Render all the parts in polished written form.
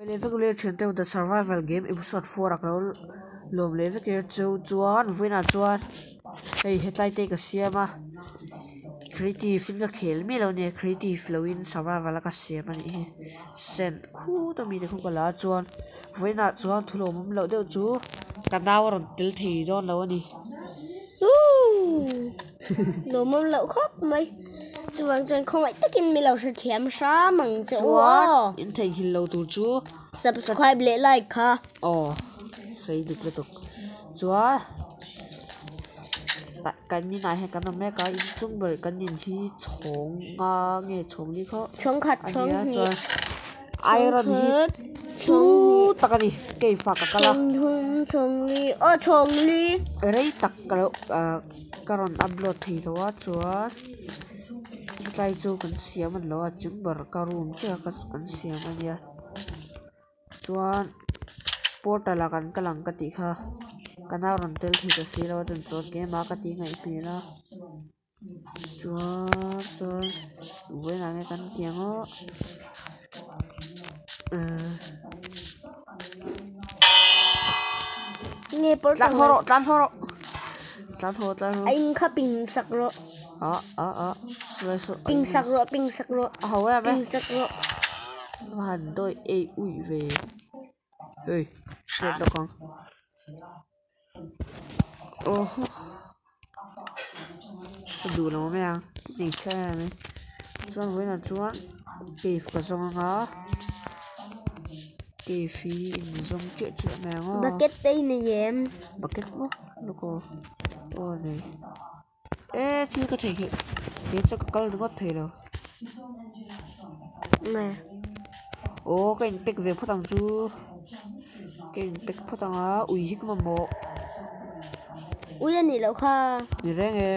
Leh vek leh thian te the survival game episode 4 a ka lo lawm leh vek e chu chuan vawiinah chuan hei hetlai te ka siam a creative in ka khel miah lo nia creative lo in survival a ka siam a nih hi sand khut ami te khu ka la a chuan vawiinah chuan thu lawmawm loh deuh chu ka nau a rawn tel thei dawn lo a ni. Lawmawm loh khawp mai. Chuvang chuan khawngaih takin mi lo hrethiam hram ang che u aw. Chuan in theihnghilh lo tur chu. Subscribe leh like kha. Aw sawi dik lutuk. Chuan kan inah hian kan awm mek a inchung ber kan in hi chhawng nga nge chhawng ni khaw. Chhawng khat chhawng hnih. Chuan iron hi turu tak a ni cave ah ka kal a. Chhawng thum chhawng li aw chhawng li. Rei tak ka lo ah. Ka rawn upload thei lo a chuan hetlai chu kan siam a ni lo a chung ber ka room chiah kha kan siam a nia chuan portal ah kan kal ang ka tih kha ka nau rawn tel thei ta si lo a chuan chuan keimah ka tih ngaih hmel a chuan chuan vawiinah nge kan tih ang aw umm. Nge portal Tlan haw rawh tlan haw rawh tlan haw tlan haw A in kha ping sak rawh a a a sawi saw ping sak rawh ping sak rawh a ho em e ping sak rawh va han dawi ei ui ve hei hriat lawk ang aw ka duh lo mai ang nei chhe em em chuan vawiinah chuan cave ka zawng anga cave hi in zawng chiah chiah mai ang aw bucket te i nei em bucket maw lawk aw aw nei e thil ka theihnghilh kei chu ka kal ringawt thei lo aw ka in pack ve phawt ang chu ka in pack phawt ang a ui hi ka mamawh ui a nih loh kha ni reng e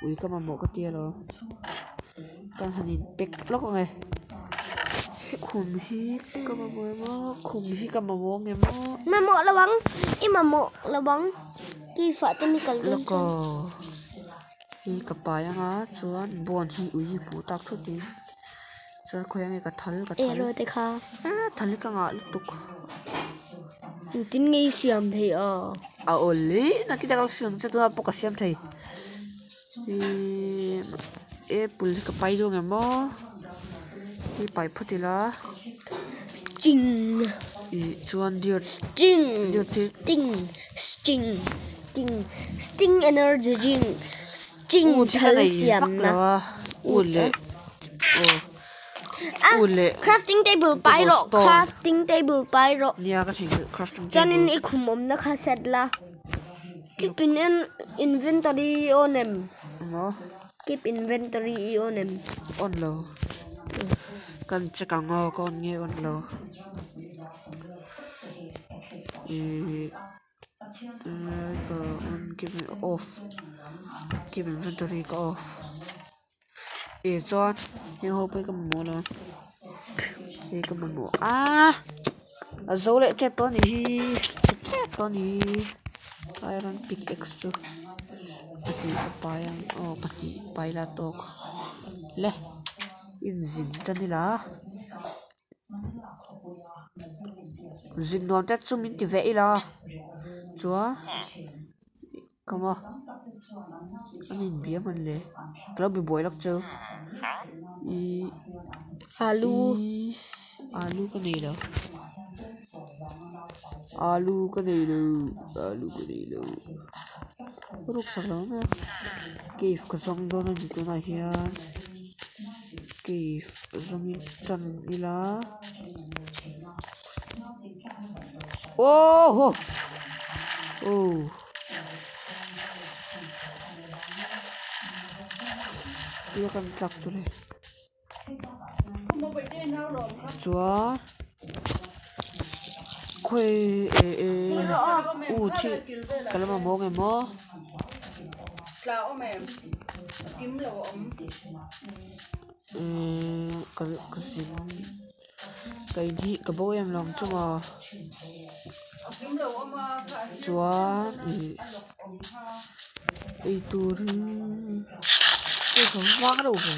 ui ka mamawh ka tia lo ka han in pack lawk ang e khum hi ka mamawh em aw khum hi ka mamawh ang em aw mamawh lo ang i mamawh lo ang keifah te mi kal dawn lawk aw hi ka pai ang a chuan bone hi ui hi hmuh tak thut in chuan khawi ang nge ka thal ka thal arrow te kha ah thal hi ka ngah lutuk engtin nge i siam theih a a aw le nakina ka lo siam che tuna pawh ka siam thei ihh apple hi ka pai dawn em aw hi pai phawt ila sting ih chuan dirt sting dirt hi sting sting sting sting energy drink sting u thil a thal nei vak siamna lo a u leh aw ah u leh crafting table pai rawh cobblestone crafting table pai rawh nia ka theihnghilh crafting table chuanin i khum awmna kha set la keep in inventory i on em emaw keep inventory i on em on lo kan check ang aw ka on nge on lo ihh ka on keep off keep inventory ka off ih chuan heng ho pawh hi ka mamawh lo hei ka mamawh a a zo leh tep tawh a nih hi chhe tep tawh a nih hi iron pickaxe chu pahnih ka pai ang aw pahnih pai la tawk le inzin tan ila. Zin nuam te chu min ti ve ila chuan ka maw an inbia hman le ka lo be buai lawk chu ihh alu alu ka nei lo alu ka nei lo alu ka nei lo ruk sak lo mai a cave ka zawng dawn a ni tunah hian. Cave zawngin tan ila aw haw aw tia kan tlak chu le chuan khawi eh eh u thil ka la mamawh ang em aw. Umm ka ka zin ka in hi ka bo em lo ang chu maw chuan ih eitur hi hei ka vang reuh ve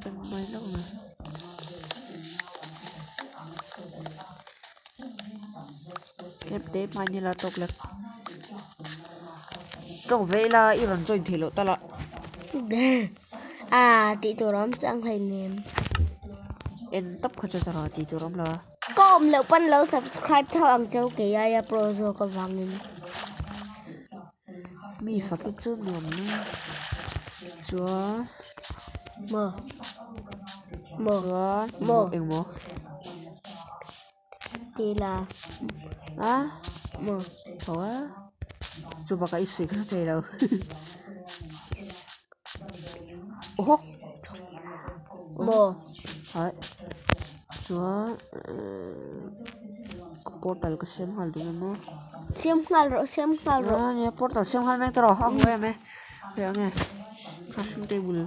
kan mai hlauh mai. Tlem te hmai nila tawk lek. Tawng ve ila i rawn join theih loh tala. A tih tur awm chang hleinem. En tawp kha chu tara tih tur awm lo a. Ka awm loh pawn lo subscribe tho ang cheu kei aia pro zawk avangin. Mi fak hi chu nuam na chuan Maw maw chuan maw engmaw ti la a maw tho a chu bakah i sawi kha thei lo awhaw maw hai chuan portal ka siam nghal duh emaw siam nghal rawh siam nghal rawh a nia portal siam nghal mek tawh a ho em e hei ang e crafting table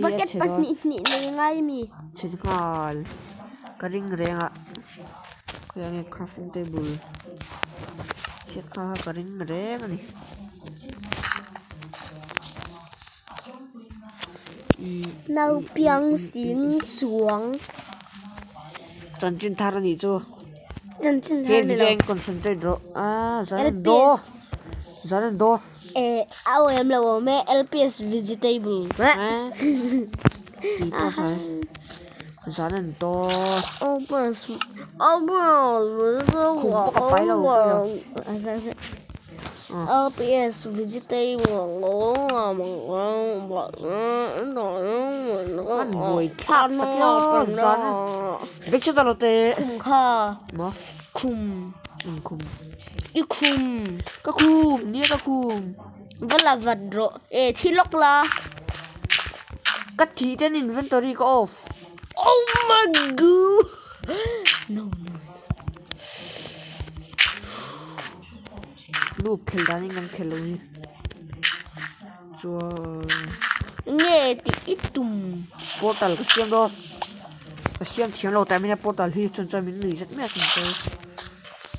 bucket pahnih hnih nei ngai mi chhe nghal ka ring reng a hei ang e crafting table chhiat kha ka ring reng a ni Naupiang sing chuang chanchin thar a nih chu chanchin thar ni lo he concentrate rawh a zan do zan do e a awm lo awm e LPS vegetable ti pawh thai zan do LPS khum pawh ka pai lo LPS vegetable an buai thlak tak hian zan vek chu ta lo te khum kha maw khum eng khum i khum ka khum nia ka khum va la vat rawh e thi lawk la ka thi ten inventory ka off oh my god no no noob khel danin kan khel lo hi chuan nge tih i tum portal ka siam dawn ka siam thiam lo time in portal hi chuan chuan min nui zet mai a chuan chuan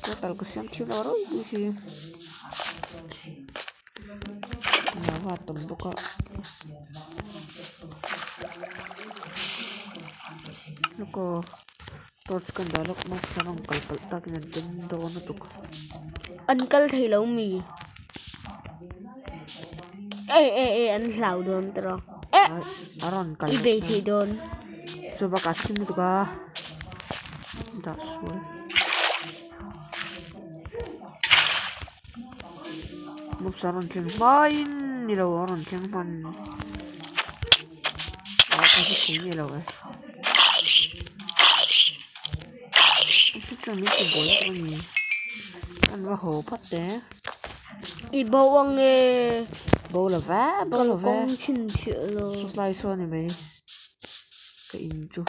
portal ka siam thiam lo reuh bawk si lava a tam bawk a lawk aw torch ka dah lawk mai chuan rawn kal palh takin an tum dawn lutuk. An kal thei lo mi e e e an hlau dawn tawh e a rawn kal i bei thei dawn chu bakah thim lutuk a dah sual mobs a rawn thleng hmain ni lo a rawn thleng hman a ka hi thei nge lo e chuan min ti buai lutuk a ni an va haw phawt te i bo ange bo lo ve bo lo ve kawng chhin chhiah lo supply sawn ni mai ka in chu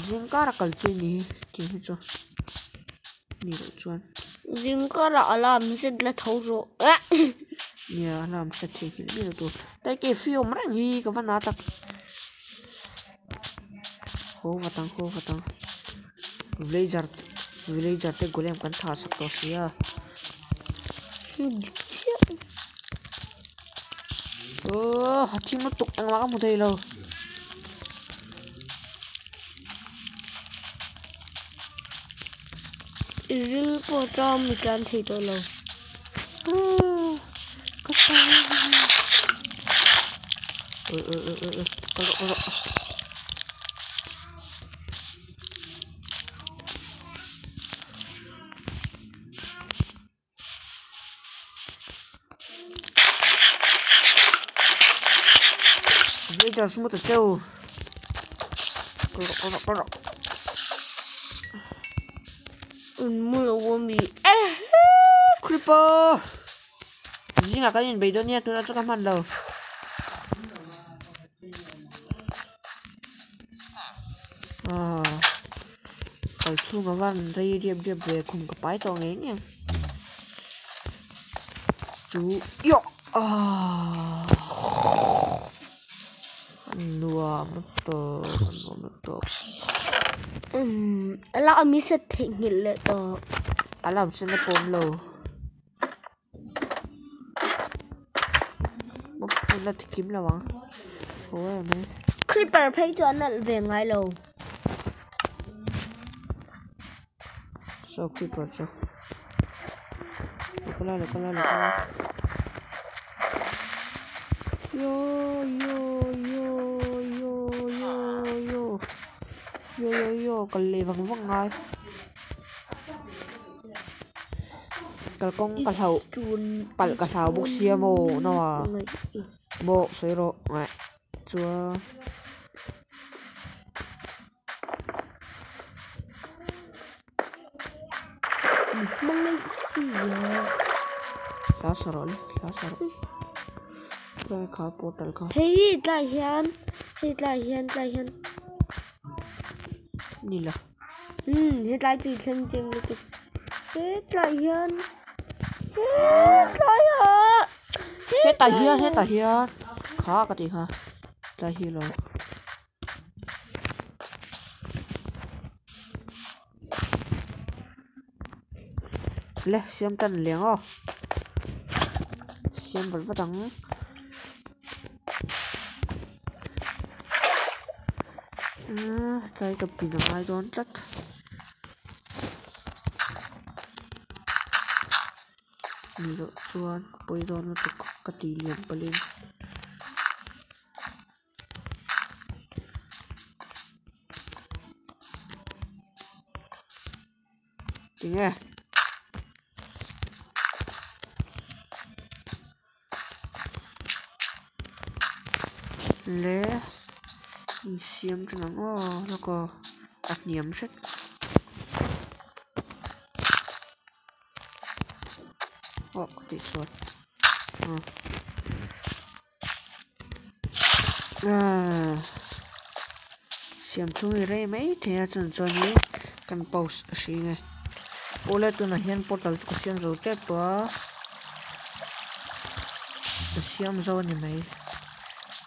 zingkara kal chi ni hi tih hi chu ni loh chuan zingkara alarm zet la tho rawh nia alarm set thei nghilh miah lo tur taike fiam reng hi ka va na tak haw vat ang haw vat ang villager villager te golem kan thah sak tawh si a oh a thim lutuk engmah ka hmu thei lo. I ril pawh chuan mi tlan thei tawh lo. Ka chau oi oi oi oi oi kal rawh kal rawh. Villager smooth a cheu kal rawh kal rawh kal rawh. Un mu lo mi Creeper zingah kan inbei dawn nia tunah chu ka hman lo. Ah kal chhung a van rei riap riap ve khum ka pai tawh ngei ngei ang chu ioh ah nuam lutuk nuam lutuk. Alarm i set theih nghilh leh tawh. Alarm sen a pawm lo. La ti kim lo ang. Haw em e. Creeper phei chu an alh ve ngai lo. Saw creeper chu. Lo kal a lo kal a lo kal a. Yo yo yo yo yo yo yo yo yo kal leh vang vang ngai. Kalkawng ka hlauh palh ka hlau bawk sia maw naua maw sawi rawh ngaih chuan. Hla sa rawh le hla sa rawh tlai kha portal kha. Hei tlai hian hei tlai hian tlai hian ni la. Hetlai chu i thleng chiang lutuk. Hetlai hian hetlai ah Hetah hian hetah hian kha ka tih kha tlai hi lo. Le siam tan leng aw. Siam vat vat ang. Tlai ka pin a ngai dawn tlat. Ni loh chuan pawi dawn lutuk ka ti liam palhin. Tinge? Le insiam thin ang aw lawk aw a hniam hret aw ka tih sual ah siam chhung hi rei mai thei a chuan chuanin kan pause a hring e awle tunah hian portal chu ka siam zo tep tawh a ka siam zo a ni mai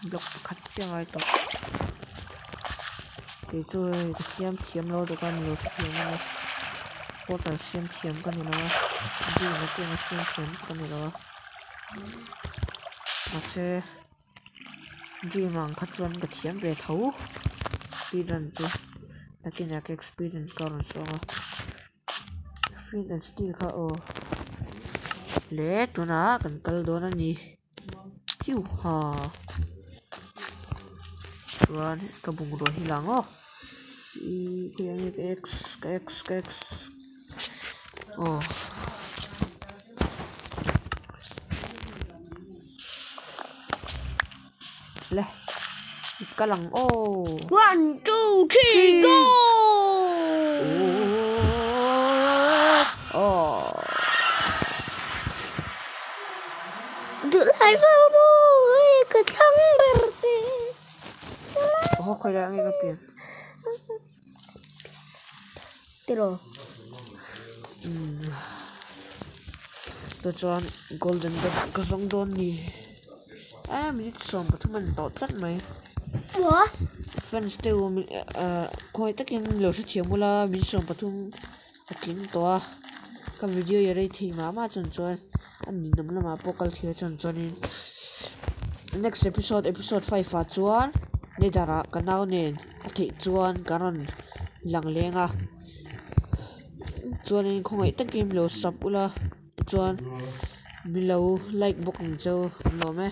block pakhat chiah a ngai tawh kei chu hei ka siam thiam lo deuh a ni lo hrethiam a ni portal siam thiam ka ni lo a dream te anga siam thiam ka ni lo a. Mahse dream ang kha chuan ka thiam ve tho speed run chu nakinah ka experience ka rawn sawng a flint and steel kha aw le tunah kan kal dawn a ni chiu ha chuan ka bungrua hi lang aw ih hei ang hi ka x ka x ka x aw. Le kal ang aw. One two three go. Aw. Duhlai vel mawi ka thlang ber che. Aw khawi lai ange ka pian. Tiraw. Tah chuan golden dot ka zawng dawn ni eh minute 13 a ni tawh tlat mai fans te u khawi takin lo hrethiam ula minute 13 a tling tawh a ka video hi a rei thei mah mah chuan chuan a ninawm lamah pawh kal thei a chuan chuanin next episode episode 5 ah chuan nether ah ka nau nen a theih chuan ka rawn lang leng a. Chuanin khawngaih takin lo sub ula chuan milo like bawk ang cheu an lawm e.